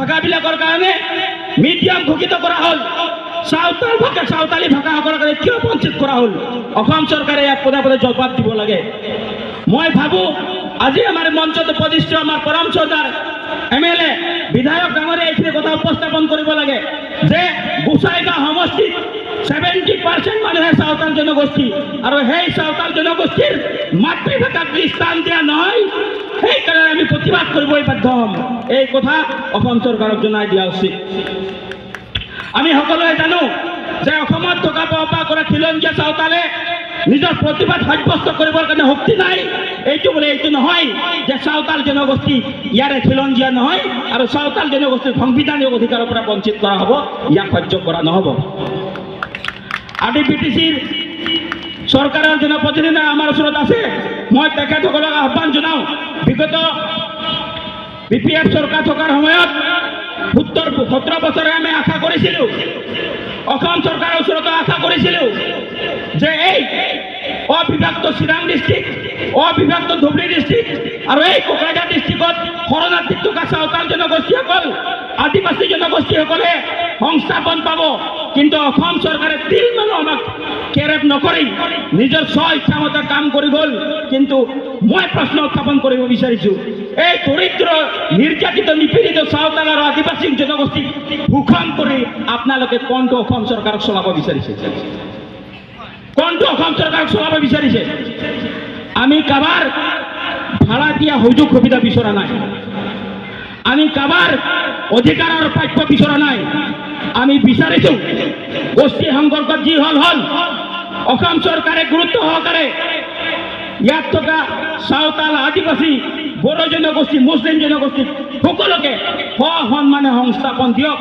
ভাষাবিলাকৰ কাৰণে মিডিয়াম ঘোষিত কৰা হ'ল, চাওতাল ভাষা, চাওতালী ভাষাসকলৰ কাৰণে কিয় বঞ্চিত কৰা হ'ল? অসম চৰকাৰে ইয়াক পদে পদে জবাব দিব লাগে। মই ভাবোঁ, আজি আমাৰ মঞ্চত উপবিষ্ট আমাৰ পৰম শ্ৰদ্ধাৰ এমএলএ, বিধায়ক ডাঙৰীয়া এইখিনি কথা উপস্থাপন কৰিব লাগে যে গোসাইগাঁও সমষ্টিত 70% মানুহে চাওতাল জনগোষ্ঠী আৰু সেই চাওতাল জনগোষ্ঠীৰ মাতৃভাষাক যদি স্থান দিয়া নহয়, সেইকাৰণে আমি প্ৰতিবাদ কৰিবই বাধ্য হ'ম। এই কথা অসম চৰকাৰক জনাই দিয়া উচিত। আমি সকলোৱে জানো যে অসমত থকা বসবাস কৰা খিলঞ্জীয়া চাওতালে নিজৰ প্ৰতিবাদ সাব্যস্ত কৰিবৰ কাৰণে শক্তি নাই। এইটো বোলে এইটো নহয় যে চাওতাল জনগোষ্ঠী ইয়াৰে খিলঞ্জীয়া নহয় আৰু চাওতাল জনগোষ্ঠীৰ সাংবিধানিক অধিকাৰৰ পৰা বঞ্চিত কৰা হ'ব, ইয়াক সহ্য কৰা নহ'ব। আজি বিটিচিৰ চৰকাৰৰ জনপ্ৰতিনিধি আমাৰ ওচৰত আছে। মই তেখেতসকলক আহ্বান জনাওঁ, বিগত বিপিএফ চৰকাৰ থকাৰ সময়ত 17 বছৰে আমি আশা কৰিছিলোঁ, অসম চৰকাৰৰ ওচৰতো আশা কৰিছিলোঁ যে এই অবিভক্ত চিৰাং ডিষ্ট্ৰিক্ট, অবিভক্ত ধুবুৰী ডিষ্ট্ৰিক্ট আৰু এই কোকৰাঝাৰ ডিষ্ট্ৰিক্টত শৰণাৰ্থী থকা চাওতাল জনগোষ্ঠীসকল, আদিবাসী জনগোষ্ঠীসকলে সংস্থাপন পাব। কিন্তু অসম চৰকাৰে তিল মানুহ আমাক কেৰেপ নকৰি নিজৰ স্ব ইচ্ছামতে কাম কৰি গ'ল। কিন্তু মই প্ৰশ্ন উত্থাপন কৰিব বিচাৰিছোঁ, এই দৰিদ্ৰ, নিৰ্যাতিত, নিপীড়িত চাওতাল আৰু আদিবাসী জনগোষ্ঠীক শোষণ কৰি আপোনালোকে কোনটো অসম চৰকাৰক চলাব বিচাৰিছে? কোনটো অসম চৰকাৰক চলাব বিচাৰিছে? আমি কাৰোবাৰ ভাড়া দিয়া সুযোগ সুবিধা বিচৰা নাই, আমি কাৰোবাৰ অধিকাৰৰ প্ৰাপ্য বিচৰা নাই। আমি বিচাৰিছোঁ গোষ্ঠী সংঘৰ্ষত যি হ'ল হ'ল, অসম চৰকাৰে গুৰুত্ব সহকাৰে ইয়াত থকা চাওতাল, আদিবাসী, বড়ো জনগোষ্ঠী, মুছলিম জনগোষ্ঠী সকলোকে সন্মানে সংস্থাপন দিয়ক।